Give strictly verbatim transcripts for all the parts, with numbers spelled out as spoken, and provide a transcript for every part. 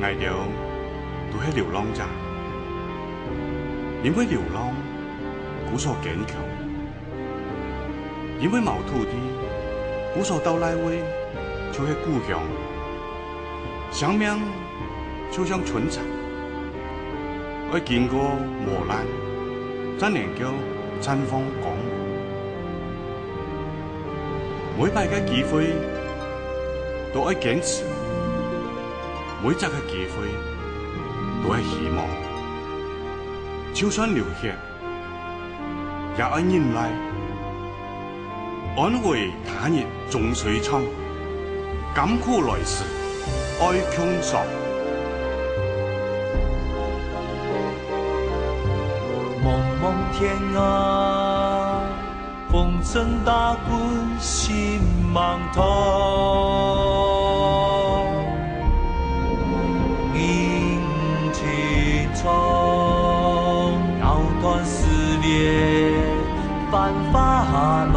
𠊎兜都係流浪者，因為流浪，故所堅強；因為無土地，故所到哪位就係故鄉。生命就像春蠶，愛經過磨難，正能夠綻放光芒。每擺个機會都愛堅持， 每隻个機會都係希望，就算流血，也愛忍耐。安慰他日終須唱，甘苦來時愛共嘗。濛濛天涯， 風塵打滾心茫茫，銀琴唱，藕斷絲連繁華落，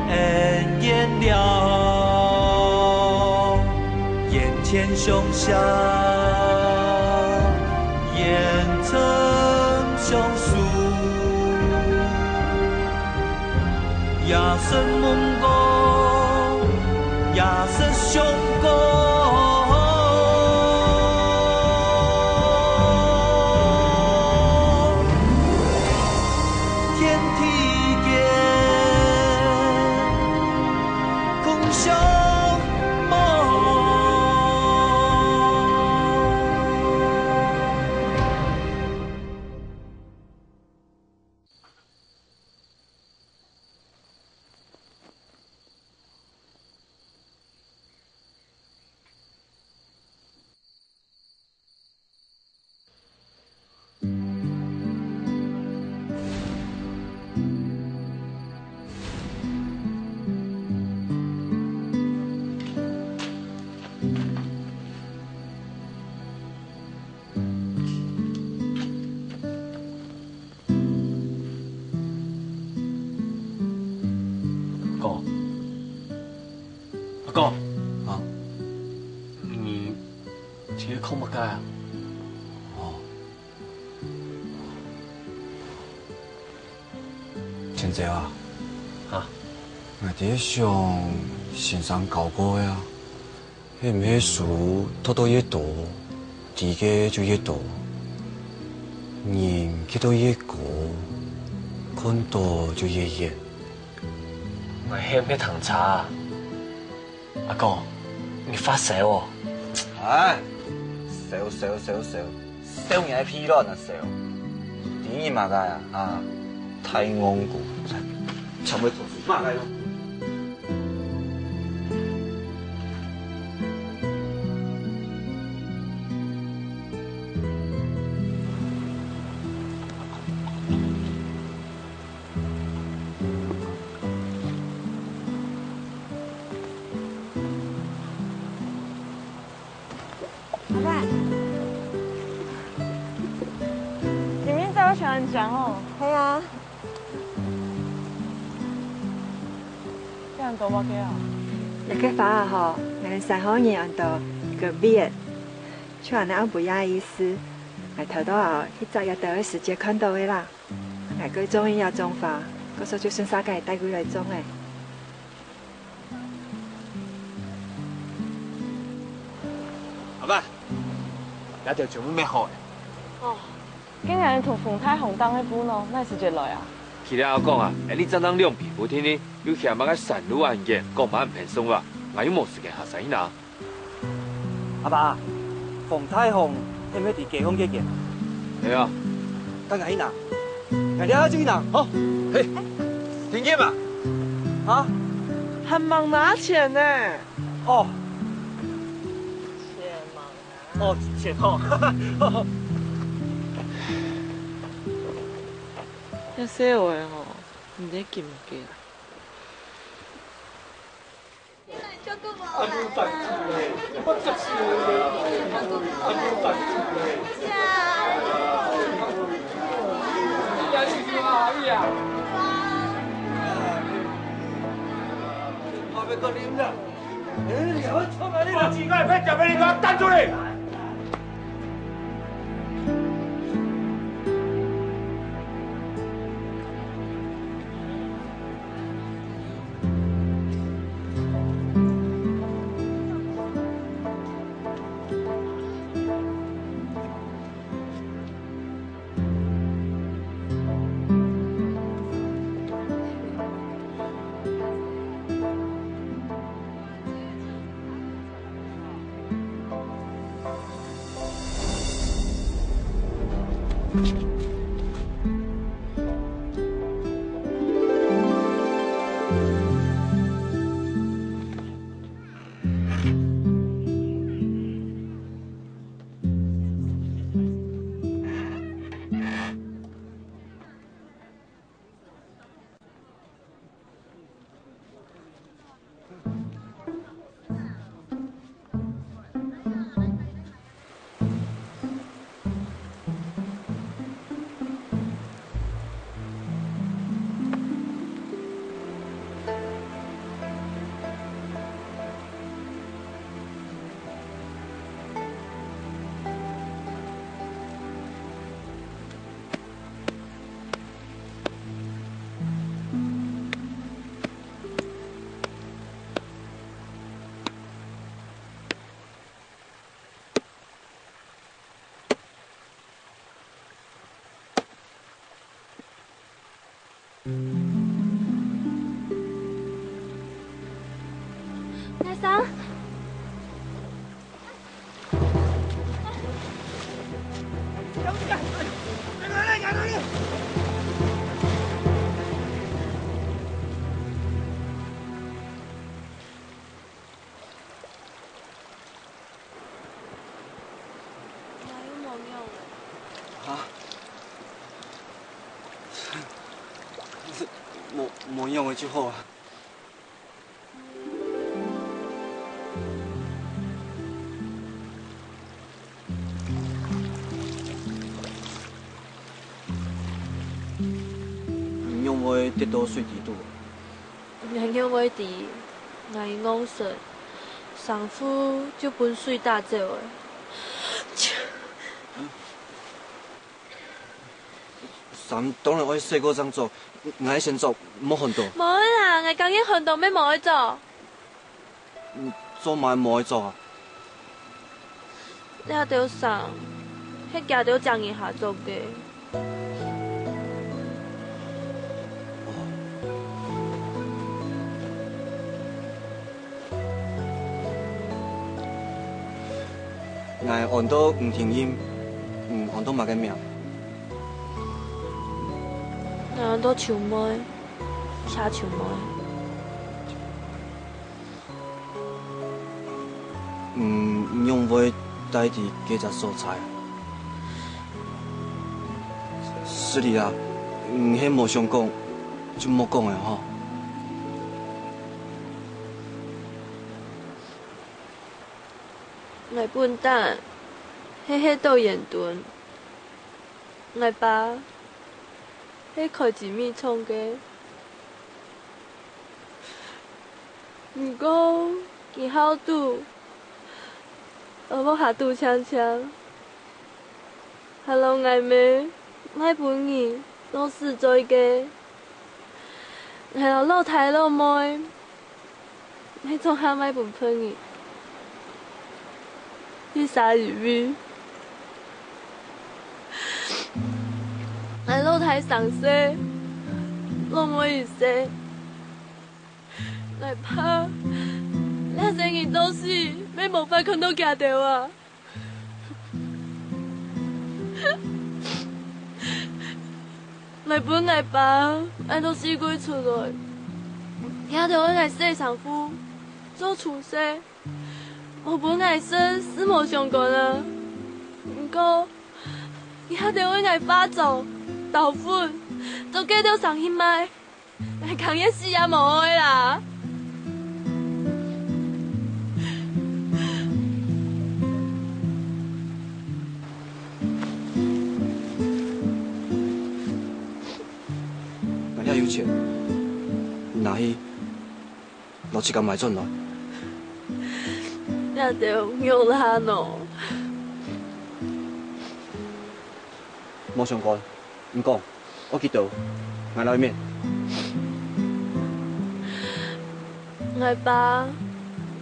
恩怨了。 眼前雄翔，眼前雄狮，夜深夢光，夜深雄光。 天地間，共相望。哥， 阿哥。啊？你在該看麼个啊？哦。清照啊。啊？𠊎在想先生教過个啊，係毋係書讀到越多，知个就越多，人企到越高，看到就越遠。 𠊎係毋係聽差啊？阿哥，你發燒哦？哎，燒燒燒燒，燒你个屁卵啊燒！知你麼个啊？啊，大戇牯，全部做事麼个咯？ 阿爸，今晡日早上恁靚哦。係啊。這恁多麼个啊？這个花啊吼，𠊎等山口人安到Gebiet，就恁呢恁不雅个意思。𠊎偷偷仔去摘這兜个時節看到个啦。 𠊎蓋中意這種花，故所就順續个帶歸來種个。阿爸，這兜全部搣好了。哦，今日同風颱風打个布農，哪時節來啊？佢兜講啊，𠊎等正正兩皮膚定定，又嫌麼个山路恁遠，趕毋得分送啊，𠊎又無時間下山去拿。 阿爸，風颱風係毋係在街項該間？係啊。該𠊎去拿，𠊎這下就去拿。好，嘿，定定啊。啊？還吂拿錢呢。哦。錢吂拿。哦，錢吼。這細个吼，毋知金个啦。把膝蓋配腳背，你給我站出來！𠊎又無仰了。啊？無，無仰了就好啊。你仰會跌到水底肚？ 𠊎仰會知，𠊎戇色，成副就分水打走了。衫當然愛洗過正著，𠊎先走，莫寒著。無啦，𠊎今日寒著乜無愛走。 做麼个無愛著啊？這兜衫，係厥兜前日下著个。𠊎安到吳婷音，你安到麼个名？𠊎安到秋妹，謝秋妹。 嗯，仰會戴在該隻所在？失禮啊，你係無想講，就莫講了吼。𠊎本旦係歇到遠端，𠊎爸係開精米廠个。 毋過，佢好賭，學屋下賭淨淨，還摎𠊎姆賣分人做死罪个。𠊎摎老弟老妹，係總下賣分別人。 一儕一位。𠊎老弟生世，老妹一世。𠊎怕，這世人到死，乜無法看到厥兜啊！𠊎分𠊎爸，愛到四界出來，厥兜愛𠊎洗衫褲，做廚師。 無分𠊎食，係無相干啊。毋過，厥兜愛𠊎化妝、兜粉，做該兜生意賣，𠊎甘願死也無愛啦。𠊎這有錢，你拿去 摎自家買轉來。這兜肉爛哦。無相干，你講，愛幾多，𠊎摎你免。𠊎爸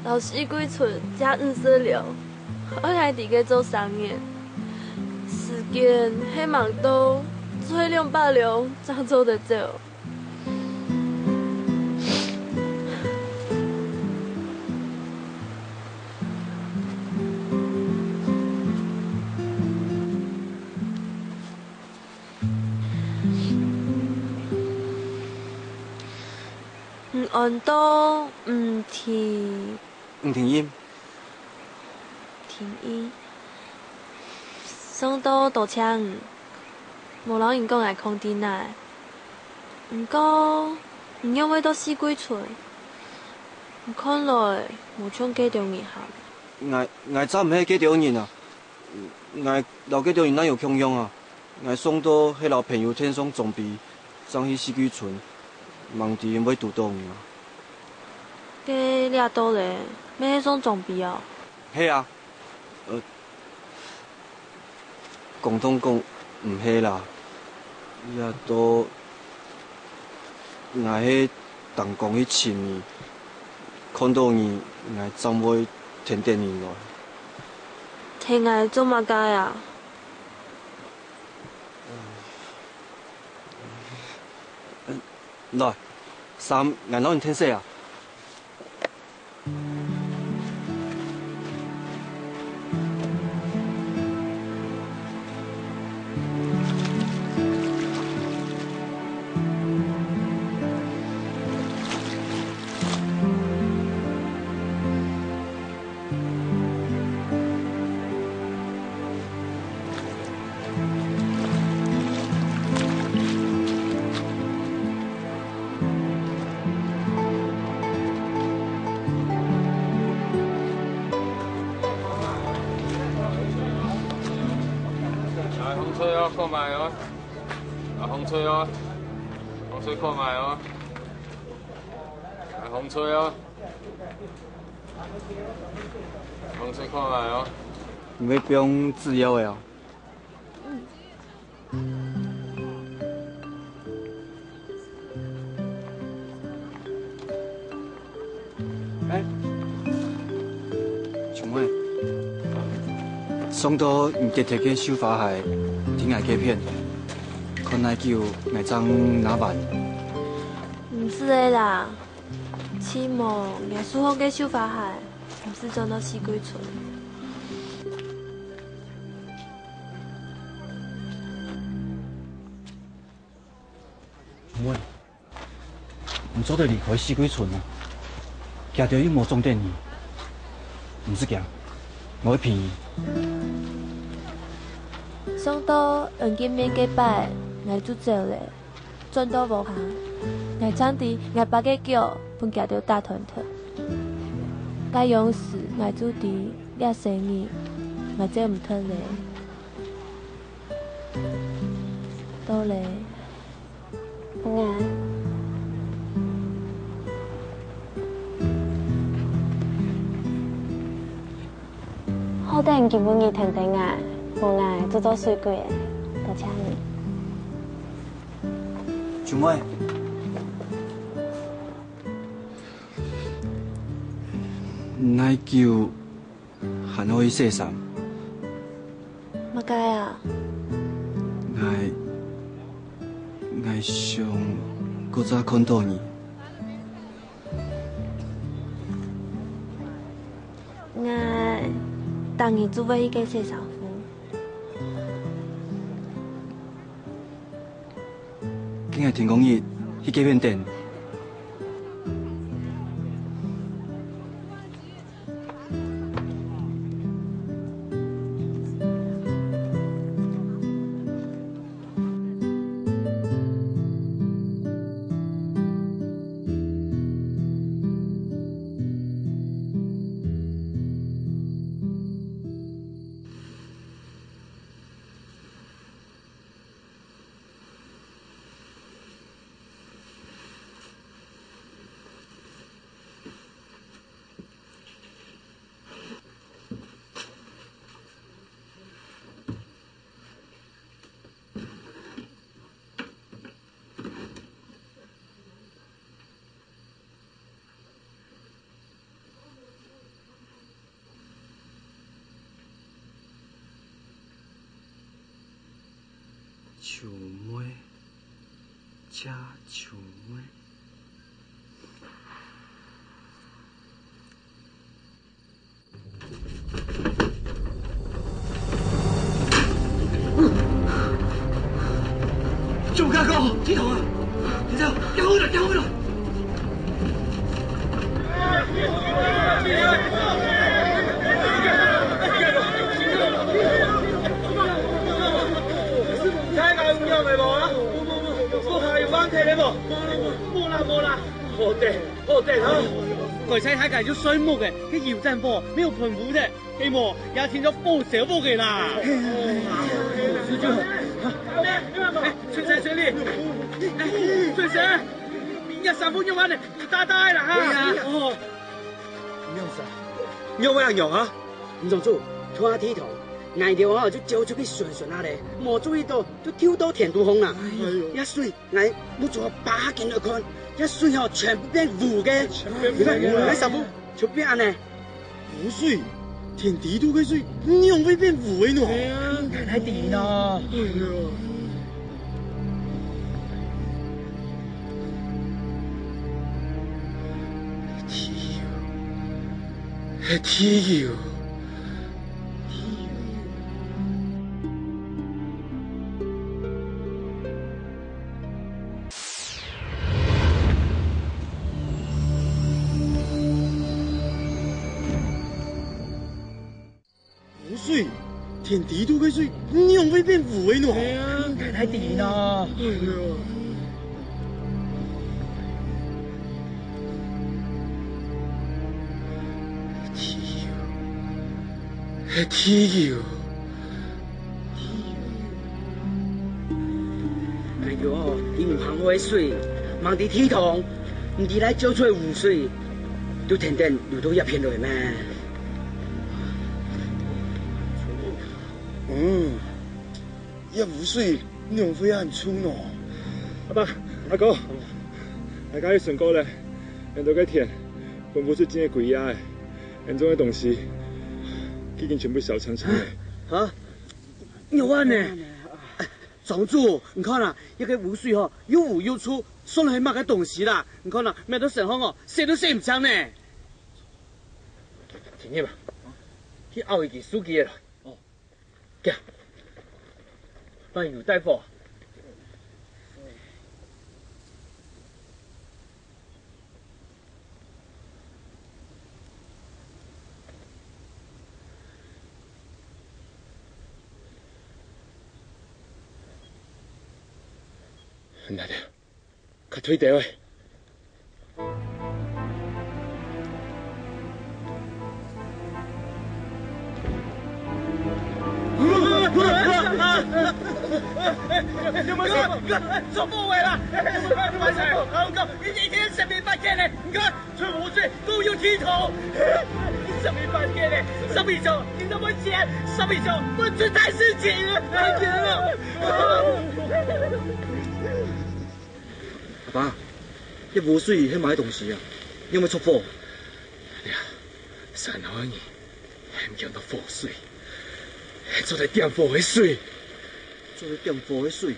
摎四季春借五十兩，愛𠊎在該做三年。時間係吂到，做兩百兩正做得走。 你安到吳庭，吳庭英。庭英。上帝多謝你，無摎人講𠊎囥在哪。毋過，你仰會到四季春？你看來無像該兜人喊。𠊎，𠊎正毋係該兜人啊！𠊎摎該兜人哪有共樣啊？ 𠊎上到係摎朋友𢯭上裝備，正去四季春，吂知會堵著你啊。該這兜咧，乜係上裝備哦？係啊，呃，講當講毋係啦，這兜𠊎係 當講去尋你，看著你，𠊎正會跈等你來。跈𠊎做麼个啊？來，衫𠊎摎你𢯭洗啊！ 來，風吹哦，看覓哦。來，風吹哦，風吹看覓哦。來，風吹哦。 風吹看覓哦。你會放紙鷂仔哦？欸，秋妹，上到你跌忒个繡花鞋，在𠊎該片，看哪久𠊎正拿還。毋使个啦。 起碼𠊎手項个繡花鞋，毋使轉到四季春。妹，你做得離開四季春啊？佢兜又無撞等你。毋使驚，𠊎會陪你。上到恩見面該擺，𠊎就走咧。 轉到屋下，𠊎正知𠊎爸个腳分佢兜打斷忒。該央時𠊎就知這生日𠊎走毋脫咧。到咧。嗯。好得今晡日跈等𠊎，無𠊎就做水鬼咧。多謝你。 秋妹，哪久還愛去洗衫？麼个啊？𠊎，𠊎想過再看著你。 𠊎逐日就會去該洗衫房。該𠊎天光日去該片等。九妹，加九妹。九妹哥，剃頭啊！你這樣，掉下去了，掉下去了！大家有仰仔無啊？屋下有問題咧無？無啦，無啦。好得，好得啊！剛才大家就睡目个，該油站火，無噴霧个，係無，也聽著火燒屋个啦。係啊，係啊，係啊。哎，春生，春麗，哎，春生，你衫褲仰般呢？你打打个啦哈！係啊。哦。仰煞？仰會恁仰啊？ 吳莊主，頭下剃頭，𠊎兜哦就走出去巡巡啊咧，無注意到就丟到田肚項啦。哎喲，這水，𠊎目珠擘大來看，這水吼全部變烏个，全部變烏个。你看，𠊎衫褲就變恁呢。烏水？田底肚个水仰會變烏个呢？哎呀，𠊎哪知呢？哎喲。 係地油，係地油。烏水，田底肚个水仰會變烏个呢？哎呀，𠊎哪知呢？哎喲。 地油，係地油。哎喲，你毋行開水，吂知剃頭，毋知來走出烏水，就天天流到這片來咩？嗯，這烏水仰會恁臭呢？阿爸，阿哥，大家去巡過咧。 𠊎兜个田，分烏水浸个歸啊仔，𠊎兜个東西，已經全部燒淨淨咧。哈？仰恁呢？莊主，你看啊，這个烏水吼，又烏又臭，算係麼个東西啦？你看啊，搣到身項哦，洗都洗毋淨呢。天日啊，去拗一支樹枝來。哦。 行，來，有帶火。很難的。 較退兜仔。有無事？哥，哥，做麼个啦？你，你，你，你，生命半天咧，你看，全部水都有剃頭，生命半天咧，生命中，你那麼賤，生命中，我做大事情，太絕了。 阿爸，這烏水係麼个東西啊？仰會著火？哎呀，山下人喊佢做火水，係做得點火个水，做得點火个水。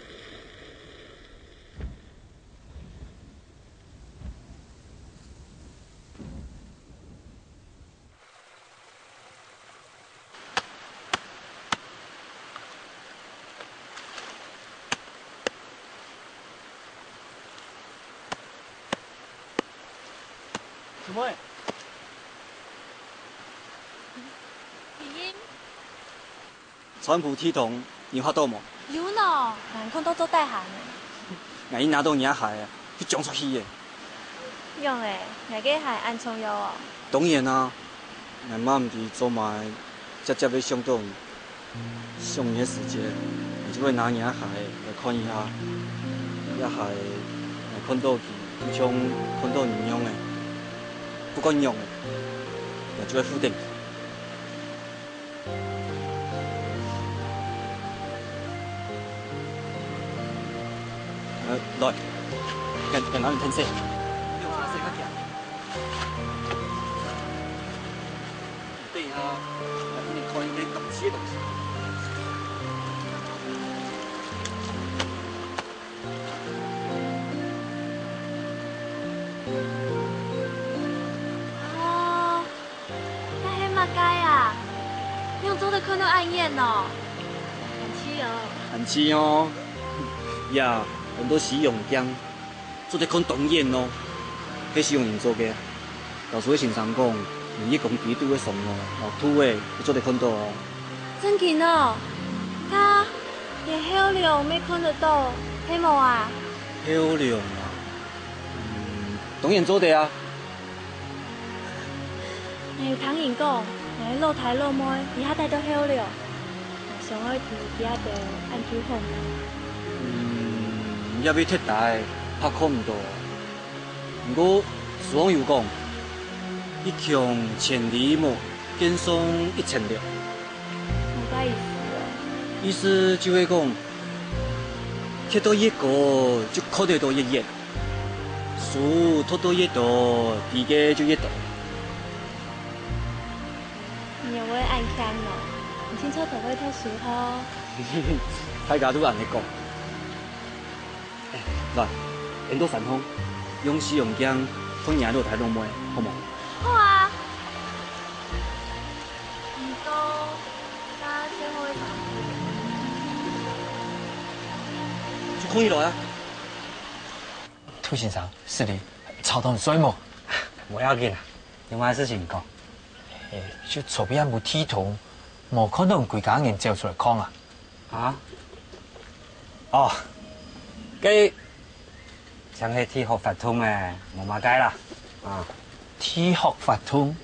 小妹。雨欣。川普剃頭，你有嚇到無？有喏，𠊎看到做大汗呢。𠊎一拿到你个鞋啊，就衝出去个。 仰仔，𠊎个鞋恁重要哦？當然啊，𠊎嘛毋知做麼个，輒輒會想到你。想你个時節，𠊎就會拿你个鞋來看一下。這鞋，𠊎看到佢，就像看到你樣仔，不管仰仔，𠊎就會護等佢。 呃，來，跟，跟𠊎等𢯭手。等一下，𠊎分你看一個當趣个東西。哦，該係麼个啊？仰做得看到恁遠哦？恁細哦。恁細哦。呀，安到西洋鏡，做得看當遠哦。係西洋人做个。老師个先生講，連一公里肚个上路、路肚个，都做得看到哦。正經哦？該連後龍乜看得到，係無啊？後龍啊？嗯，當然做得啊。 𠊎有聽人講，𠊎个老弟老妹這下戴到後龍，𠊎想愛佇佢兜恁久好無？嗯，這位忒大，怕看毋到。毋過，俗語有講，一共千里目，見上一層樓。麼个意思哦？意思就係講，蹶到越高，就看得到越遠。 書讀到越多，知个就越多。你會恁慶哦，你清楚都會讀書吼。大家都恁樣講。哎，來，𫣆到山項，用西洋鏡看若老弟老妹，好無？好啊。毋過，該最後一場課。就可以了啊。 杜先生，失禮，吵到你睡無？無要緊啊，有麼个事情講？欸，就昨晡暗晡地動，無看到你歸家人走出來囥啊？啊？哦，該像係地殼發動个，無麼个啦。啊。地殼發動？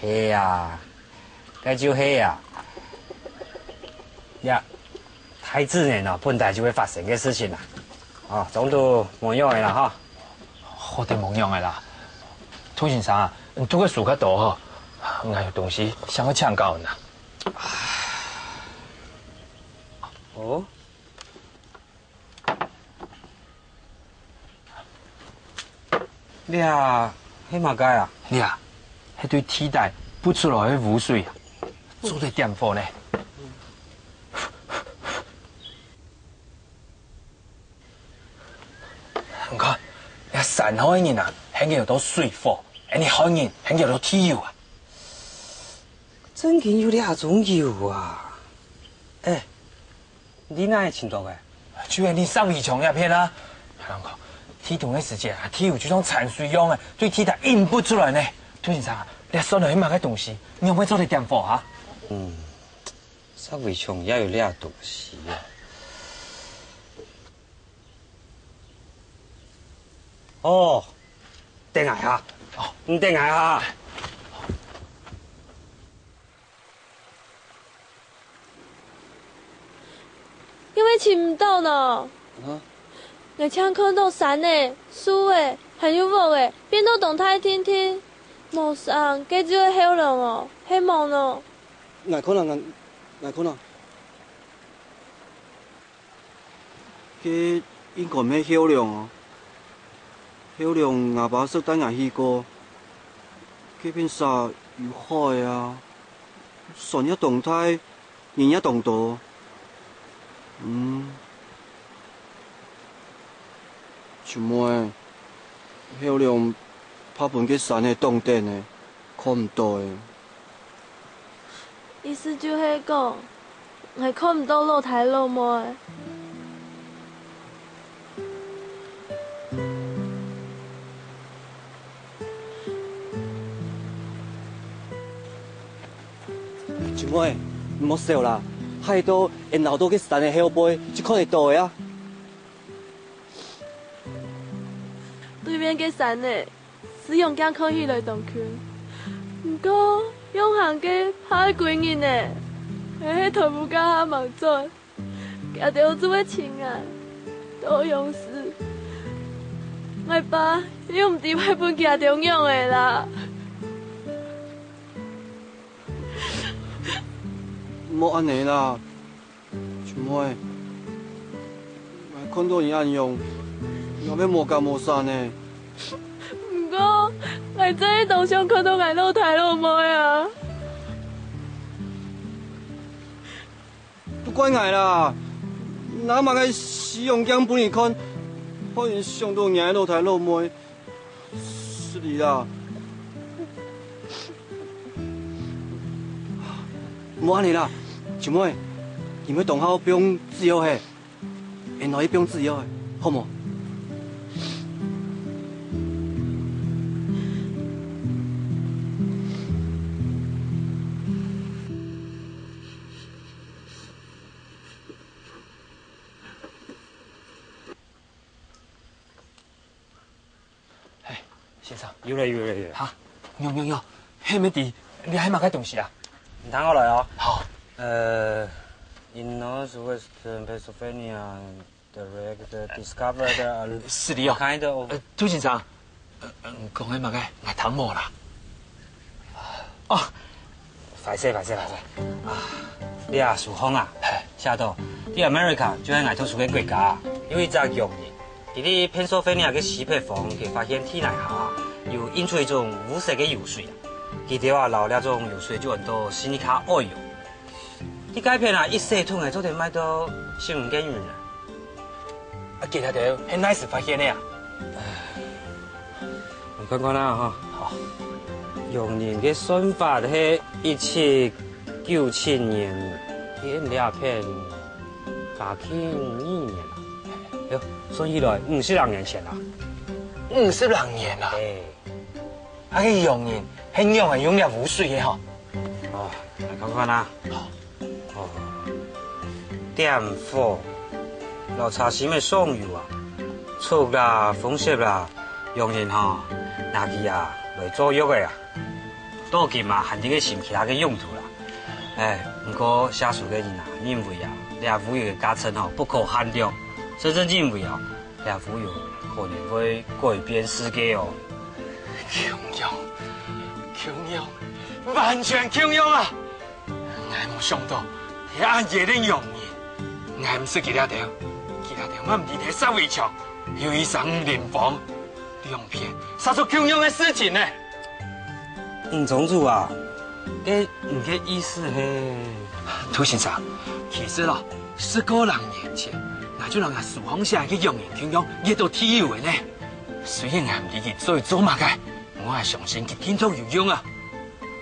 係啊，該就係啊。呀， 大自然哦，本來就會發生个事情啦。哦，總都無樣个啦哈。好得無樣个啦。杜先生啊，你讀个書較多吼，𠊎有東西想愛請教你啊。哦，這係麼个啊？這係對地底抔出來个污水啊，做得點火呢。你看，這山項个人啊，還有到水火，𫣆俚漢人還有到地油啊。正經有這種油啊？欸， 你哪會尋到个？就係你石圍牆這片啊。人講，地動个時節啊，地油就像泉水樣个，對地底湧抔出來呢。杜先生啊，這算係麼个東西？你仰會做得點火啊？嗯，石圍牆也有這東西啊。哦，等𠊎哈。哦，你等𠊎哈。 仰會尋毋到呢？啊？𠊎淨看到山仔、樹仔，還有屋仔，變到當大定定。無成，該就係後龍哦，係無呢？𠊎看啊，𠊎，𠊎看啊。 該應該毋係後龍哦。後龍吾爸識帶𠊎去過，該片沙有海啊，船也當大，人也當多。嗯，秋妹，後龍怕分該山仔擋等呢，看毋到欸。 意思就係講，𠊎看毋到老弟老妹。秋妹，你莫愁啦，下到𫣆恅到該山个後背就看得到个啊。對面个山仔， 用望遠鏡看起來當近，毋過用行个怕會歸日呢。𠊎係台風假下吂轉，佢兜就會尋𠊎。到央時，𠊎爸又毋知會分佢兜仰仔啦。莫恁仔啦， 秋妹，𠊎看到你恁樣，𠊎乜無結無煞呢。毋過，𠊎真係當想看到𠊎老弟老妹啊！都怪𠊎啦！拿麼个西洋鏡分你看，害你想到若个老弟老妹，你啦。無恁呢啦，秋妹，你妹當好放自由嘿，你愛放自由嘿，好無？ 嘿，先生。有咧，有咧，有咧。哈？喲，喲，喲，嘿，乜知，這係麼个東西啊？你聽我來哦。好。呃，in northwestern Pennsylvania, the record discovered a 是的哦。Kind of 呃，杜先生，呃，呃，講个麼个？𠊎聽無啦。哦， 壞勢，壞勢，壞勢。啊，這書項啊，寫到，在America就係𠊎讀書个國家，有一隻洋人，佢在Pennsylvania个西北方，佢發現地泥下有印出一種烏色个油水啊。佢兜啊，摎這種油水就安到Seneca Oil。在該片啊，一細桶仔做得賣到十五個銀啊。 啊，其他兜係哪時發現个啊？你看看啦，吼。好。洋人个算法係一七九七年，佢這片嘉慶二年啊。喲，算起來五十零年前啊。五十零年啊？哎。 啊，該洋人係仰仔用這烏水个吼？哦，來看看啊。哦，點火，摎茶心仔上油啊，燭啦、風息啦，洋人吼，拿佢啊來做藥仔啊。到今啊，還在該尋其他个用途啦。哎，毋過寫書个人啊，認為啊，這烏油个價值吼，不可限量，甚至認為啊， 這烏油可能會改變世界哦。共樣，共樣，完全共樣啊！𠊎無想到，係恁樣个洋人，𠊎毋識佢這兜，佢這兜乜毋知在石圍牆，有一儕五零方，兩片，寫出共樣个事情呢。 吳莊主啊，該你个意思係？杜先生，其實哦，十過零年前，𠊎就摎𠊎書項寫个洋人共樣，挖到地油个呢。雖然𠊎毋知佢做麼个，毋過𠊎相信佢定著有用啊。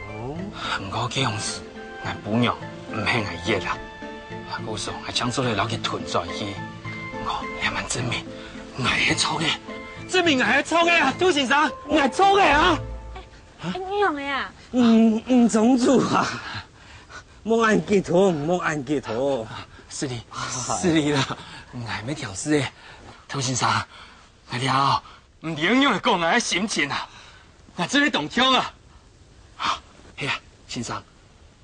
哦。毋過該央時，𠊎餔娘毋肯𠊎挖啊。啊，故所𠊎正做得摎佢吞轉去。毋過，這滿證明，𠊎係錯个。證明𠊎係錯个啊，杜先生，𠊎錯个啊！ 哎，你仰仔啊？嗯，嗯，莊主啊，莫恁激動，莫恁激動。失禮，失禮啦，𠊎乜挑事个。杜先生，𠊎這下哦，毋知仰仔講𠊎个心情啊，𠊎真係當暢啊。啊，係啊，先生，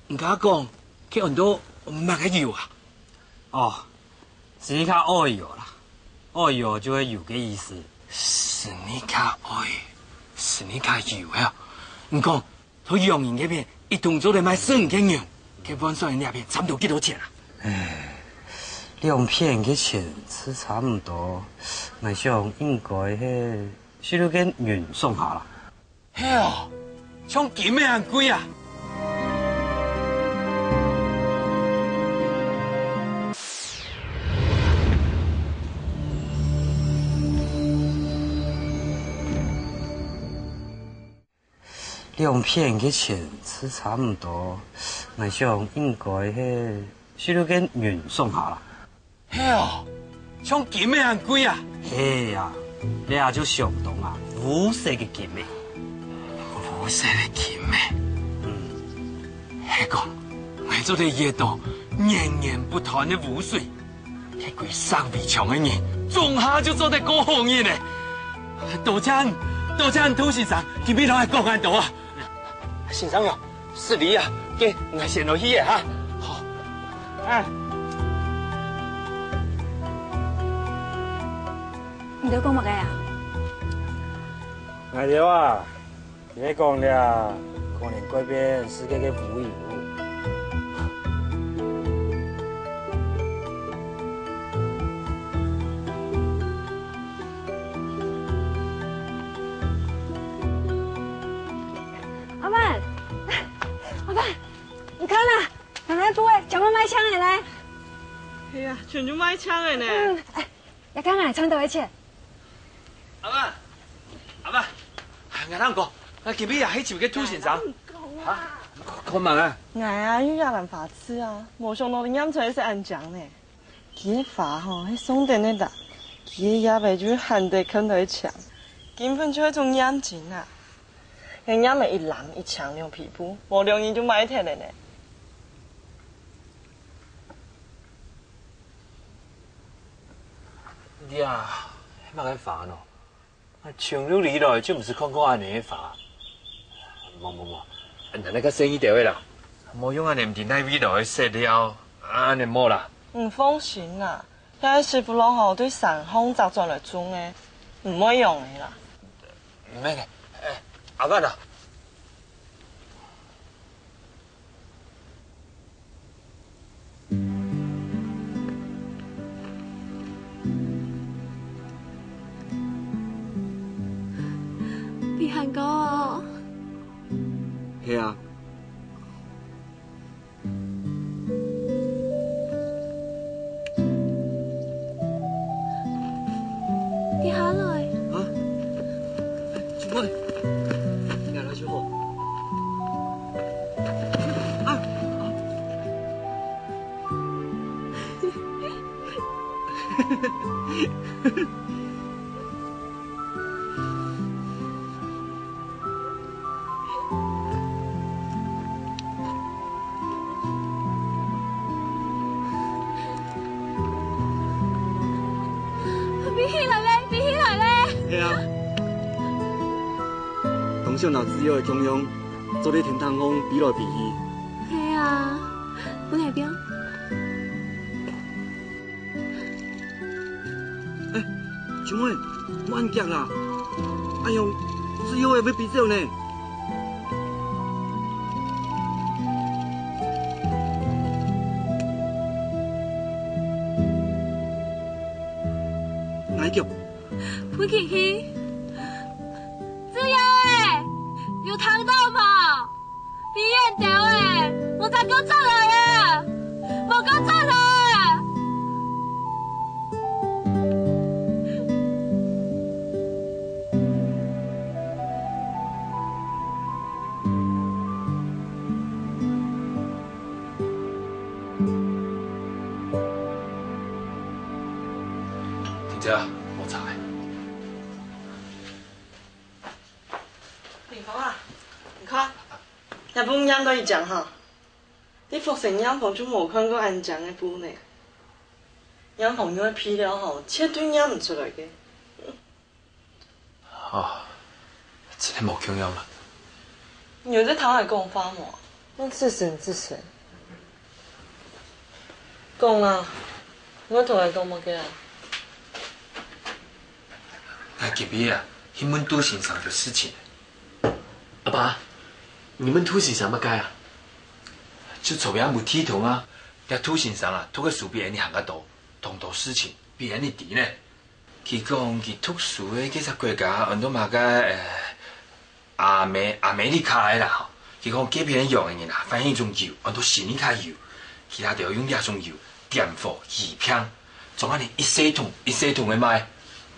你頭先講，該安到麼个油啊？哦，Seneca Oil啦，Oil就係油个意思。Seneca Oil，Seneca油啊！你講，在洋人該片一桶做得賣十五個銀，該換算這片差毋多幾多錢啊？唉，兩片个錢係差毋多，𠊎想應該係十六個銀上下啦。 係哦，像金个恁貴啊！兩片个錢係差毋多，𠊎想應該係十六個銀上下啦。 係哦，像金个恁貴啊！係啊，這就相當啊，烏色个金仔。烏色个金仔。嗯。係講，𠊎做得挖到源源不斷个烏水，該歸石圍牆个人，總下就做得過好日咧。多謝你，多謝你，杜先生，今晡日摎𠊎講恁多啊！ 先生喲，失禮啊，該𠊎先落去咧哈。好。哎。你兜講麼个啊？𠊎兜啊，你講這可能改變世界个烏油。 阿曼，阿曼，你看啊，人个布仔全部賣淨个咧。係啊，全部賣淨个呢。嗯，哎，你看啊，賺多少錢？阿曼，阿曼，哎， 𠊎同你講，𠊎今晡日也去尋該杜先生。𠊎同你講啊。哈？看麼个啊？𠊎啊，有這蘭花刺啊，無想到你拈出來係恁靚呢。佢个花吼，係送等个啦。佢个葉仔就係罕得看著个靚，根本就係種豔金啊。該葉仔一藍一青兩皮布，無兩日就賣忒了呢。 這係麼个花呢？啊，從入來就毋識看過恁樣个花。無無無，恁樣較細一兜仔啦。無用恁樣毋知哪位來个色料，恁樣無啦。你放心啦，這師傅郎吼對山項摘轉來種个，毋會烊个啦。毋免个，欸，阿伯啊， 你喊哥哦。係啊。 跌下來。啊？哎，小妹，你來就好。啊！啊！ 飛起來咧，飛起來咧！係啊，當想摎自由个共樣，做得天頂項飛來飛去。係啊，分𠊎飛。 哎，小妹，莫恁遽啦，恁樣自由仔會飛走呢。𠊎叫。飛起去，自由仔，有聽著無？ 飛遠兜仔，莫再過轉來啊！莫過轉來啊！婷姐，無茶。 明芳啊，你看，這布染到已靚哈。你復生染房就無看過恁靚个布呢。染房用个配料吼，絕對染毋出來个。哦，真个無共樣啊。你有在聽𠊎講話無？恁自私自私。 講啊，你愛同𠊎講麼个啊？𠊎今晡日啊，去問杜先生个事情。阿爸，你問杜先生麼个啊？就昨晡日無地動啊，這杜先生啊，讀个書比𠊎等還較多，當多事情比𠊎等知呢。 佢講佢讀書个該隻國家安到麼个，呃，亞美，亞美利卡个啦吼。佢講該片个洋人啊，發現一種油，安到心力卡油。佢兜用這種油點火醫病，總下呢一細桶一細桶个賣。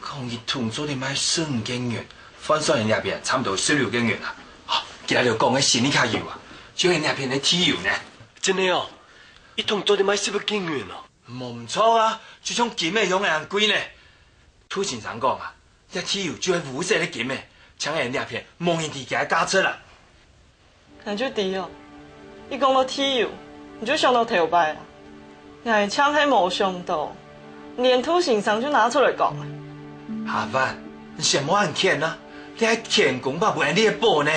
講一桶做得賣十五個銀，換算𠊎等這片差毋多十六個銀啊。吼，佢兜講个心力卡油啊，就𠊎等這片个地油呢。真个哦，一桶做得賣十六個銀哦。 無毋著啊，就像金仔樣仔恁貴呢。杜先生講啊，這地油就係烏色个金仔，像𠊎等這片無人知佢个價值啊。𠊎就知哦，一講到地油，你就想到頭擺啊。𠊎正係無想到，連杜先生就拿出來講啊。阿凡，你先莫恁譴啊，這係天公伯分𠊎等个寶呢。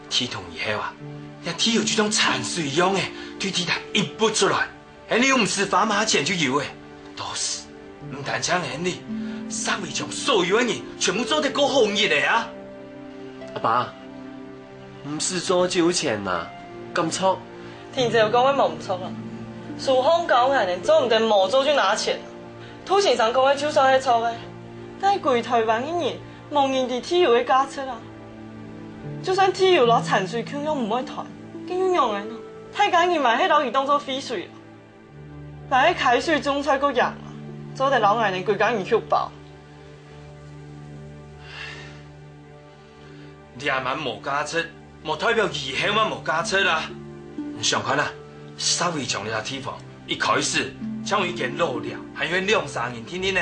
地動以後啊，這地油就像泉水樣仔，對地底一濬出來。 𠊎等又毋使花麼个錢就有了。到時，毋單淨𠊎等，社會上所有个人全部做得過好日仔啊！阿爸，毋使做就有錢拿，敢著？婷姊講个無毋著啊。書上教𠊎等做毋得無做就拿錢。杜先生講个就算係著个，但係歸臺灣个人無人知地油个價值啊！就算地油摎泉水共樣毋會斷，該又仰仔呢？大家人嘛係摎佢當做廢水啊！ 還係開水種菜較贏啊，做得摎𠊎等歸家人畜飽。這滿無價值，無代表以後滿無價值啊！你想看啊，石圍牆這地方，一開始像有一間老寮，還有兩三人定定呢。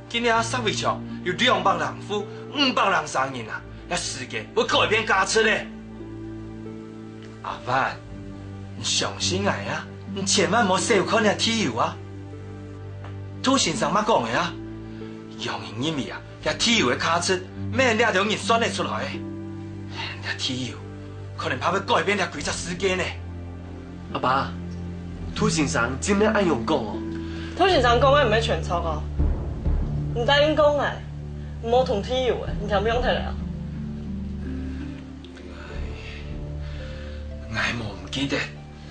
今日啊，石圍牆有兩百零戶，五百零三人啊，這時間會改變價值呢！阿萬，你相信𠊎啊！你千萬莫小看這地油啊！杜先生麼講个啊？洋人認為啊， 這地油个價值，毋係這兜人算得出來个。這地油可能怕會改變這歸隻世界呢。阿爸，杜先生真个恁樣講哦？杜先生講个毋係全錯哦，你答應講个，毋好動地油个，你聽毋聽得了？𠊎無毋記得，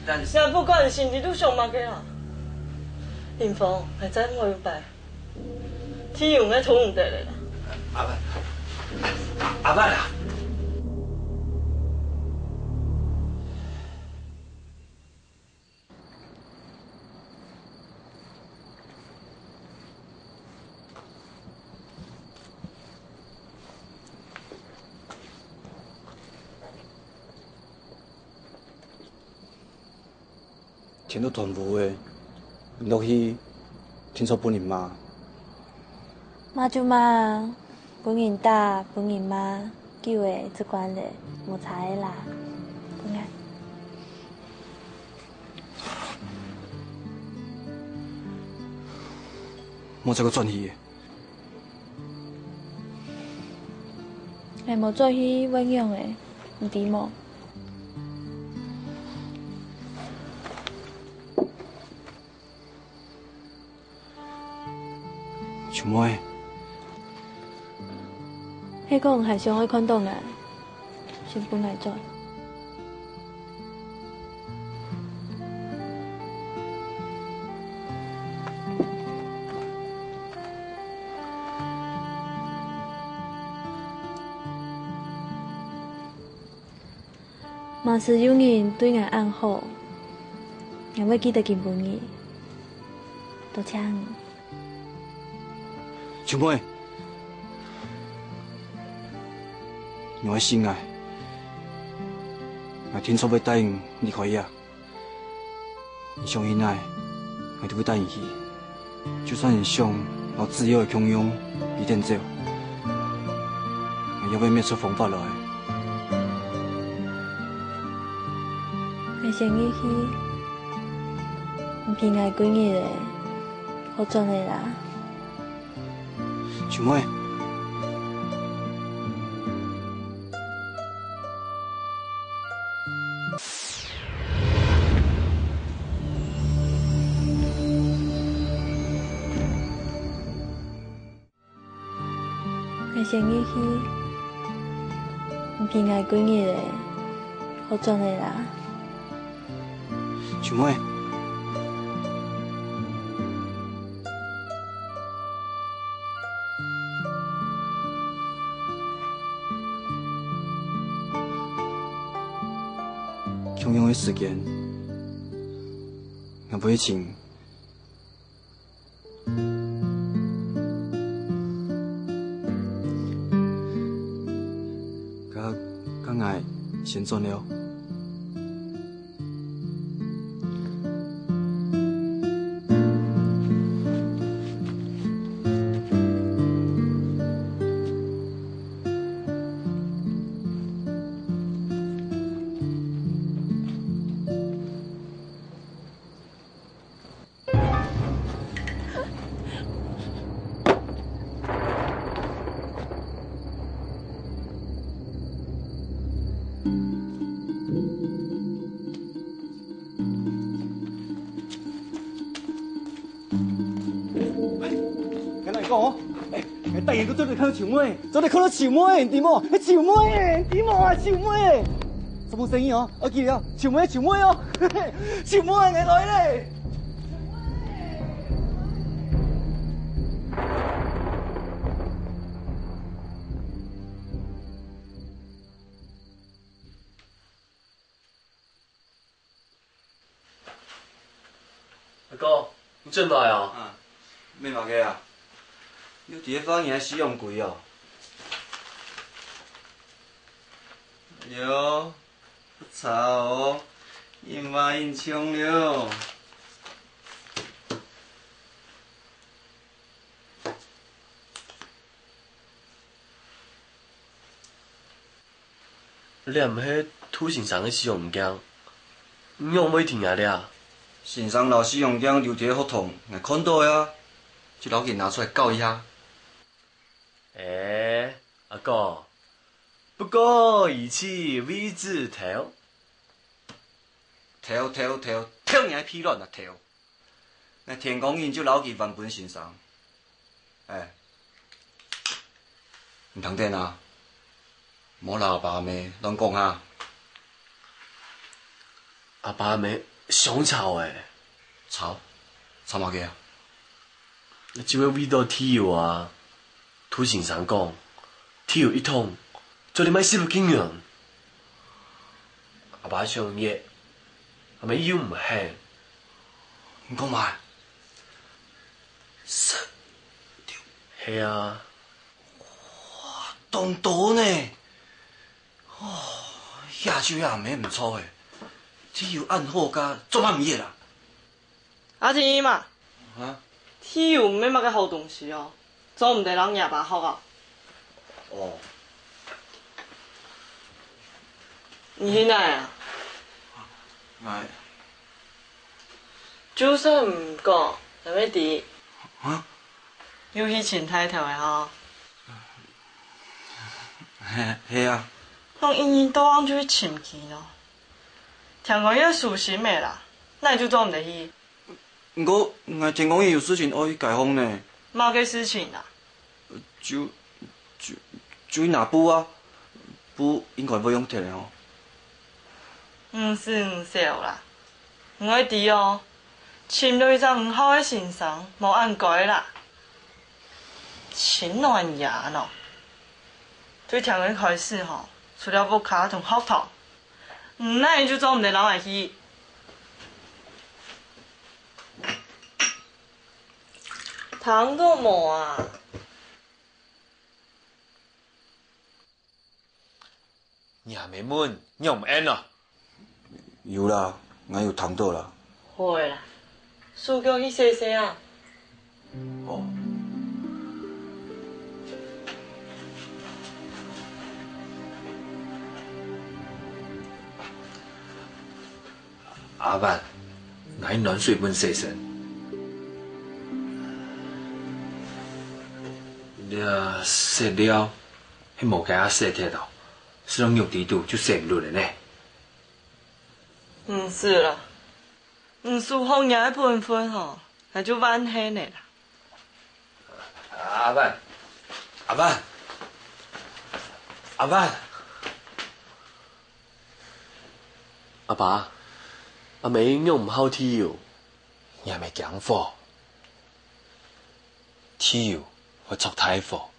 但是……也不管心裡肚想麼个啊。林峰，𠊎再問一擺。 地油𠊎動毋得了啦。阿爸，阿爸啊！天都斷烏个，你落去，定著分人罵。罵就罵，分人打，分人罵，久了就慣了，無差个啦。分𠊎。莫再過轉去。 𠊎無轉去會仰仔，你知無？秋妹。係講還想愛看著𠊎，先分𠊎轉。 嘛係有人對𠊎恁好，𠊎會記得今晡日。多謝你。秋妹，你愛信𠊎，𠊎定著會帶你離開這。 你想去哪，𠊎都會帶你去。就算你想摎紙鷂仔共樣飛等走，𠊎也會搣出方法來。𠊎先入去，你陪𠊎幾日仔，好轉了啦。 秋妹。𠊎先入去，你陪𠊎幾日仔，好轉了啦。 秋妹。共樣个時間，𠊎會尋 該，該𠊎先轉了。 𠊎摎你講哦，欸，𠊎大眼都做得看到秋妹，做得看到秋妹，你知無？係秋妹，你知無啊？秋妹！什麼聲音哦？OK了，秋妹，秋妹哦，秋妹，𠊎來咧！ 阿哥，你轉來啊？啊，無麼个啊。又佇咧發你个西洋鬼哦。喲，不差哦，印花印衝了。 這毋係杜先生个使用證，仰會在這啊？先生摎使用證留在學堂，𠊎看著个啊，就摎佢拿出來校一下。欸，阿哥，不過而且位置頭。頭頭頭，頭你个屁卵啊頭！ 𠊎天光日就摎佢還分先生。欸，你聽等啊，莫摎阿爸阿姆亂講哈。阿爸阿姆相吵欸。吵？吵麼个啊？就係為著地油啊。 杜先生講，地油一桶做得賣十幾銀。阿爸想熱，阿姆又毋肯。你講麼个？十六？係啊。哇，當多呢！哦，這就也毋係毋著欸，地油恁好價，做麼毋熱啊？阿弟嘛， 啊？地油毋係麼个好東西哦，做毋得摎若爸學啊。哦。你去哪啊？𠊎……就算毋講，𠊎乜知。啊？又去尋大頭个吼？係，係啊。講一日到暗就去尋佢咯。聽講愛收心个啦，哪就做毋得去？ 毋過，𠊎天光日有事情愛去街項呢。麼个事情啊？就，就，就去拿布啊，布應該會用忒个吼。毋使你愁啦，𠊎知哦，尋著一隻毋好个先生，無恁該啦。真難呀喏，對聽日開始吼，除了屋下同學堂， 你哪就做毋得摎𠊎去？聽著無啊？若姆問，仰毋應啊？有啦，𠊎有聽著啦。好啦，手腳去洗洗啊。 哦。阿萬，𠊎暖水分洗身。這色料係無該下洗忒哦，係用肉底肚就洗毋落了呢。毋使啦， 你守好若个本分吼，𠊎就萬幸了啦。阿萬，阿萬，阿萬！阿爸，阿姆仰毋好地油？若姆驚火。 地油會著大火。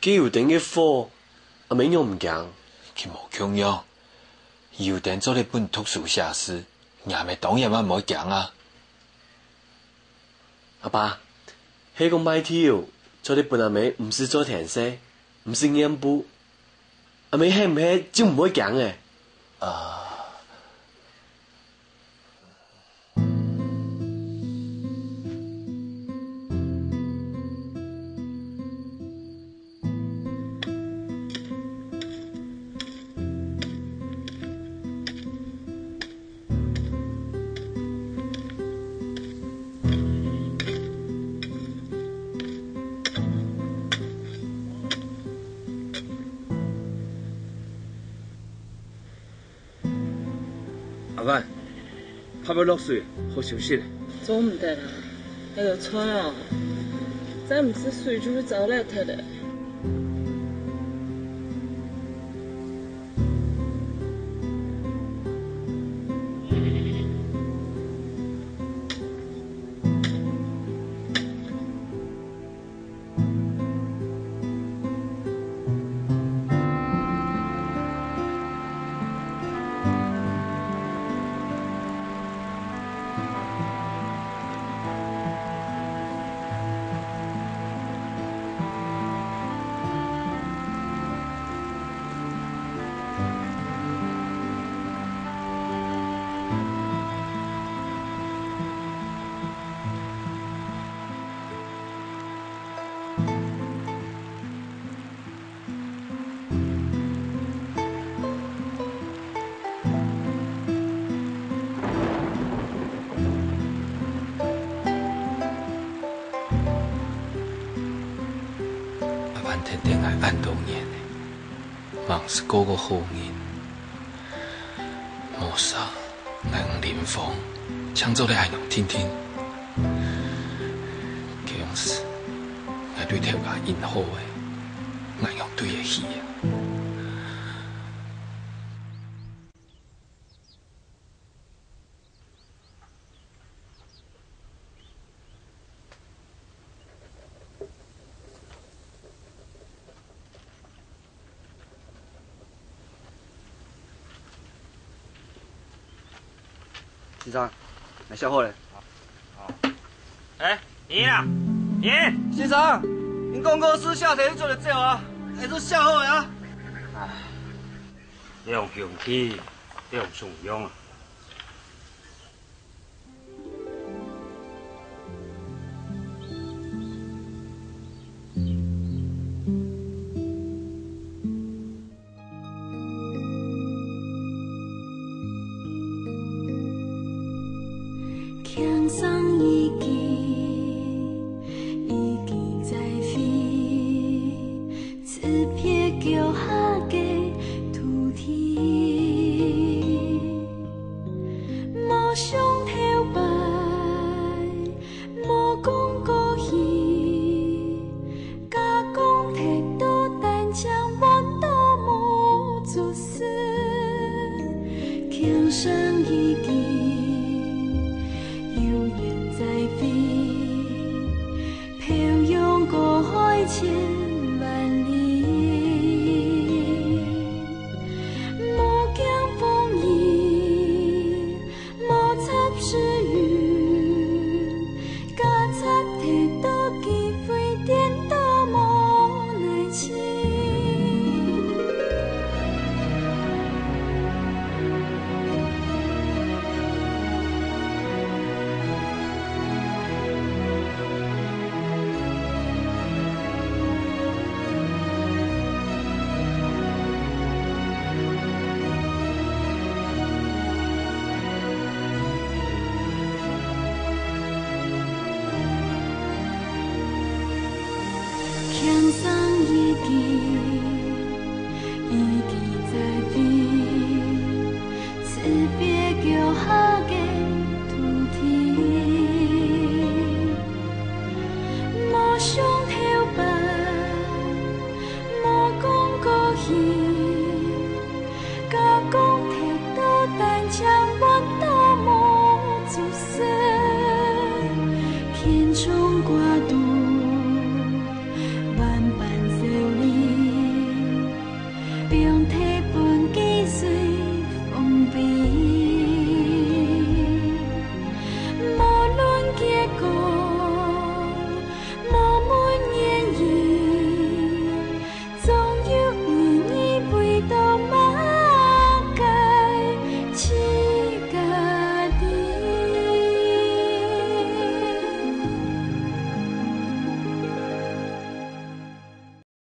該油燈个火，阿姆仰毋驚？佢無共樣，油燈做得分讀書寫字，若姆當然嘛毋會驚啊。阿爸，係講賣地油做得分阿姆毋使做田事，毋使染布，阿姆係毋係就毋會驚了？啊， 阿萬，爸爸落水，好休息咧。做毋得啊，該兜菜哦，再毋食水就會燥忒忒咧。望係過個好人。無啥，𠊎同林芳，正做得恁樣定定。該樣時，𠊎對頭家恁好个，𠊎仰對得起啊？ 先生，𠊎寫好咧。欸，你啊，你！先生，你講過字寫忒就做得走啊，𠊎都寫好咧啊。唉，這樣兄弟，這樣重樣啊。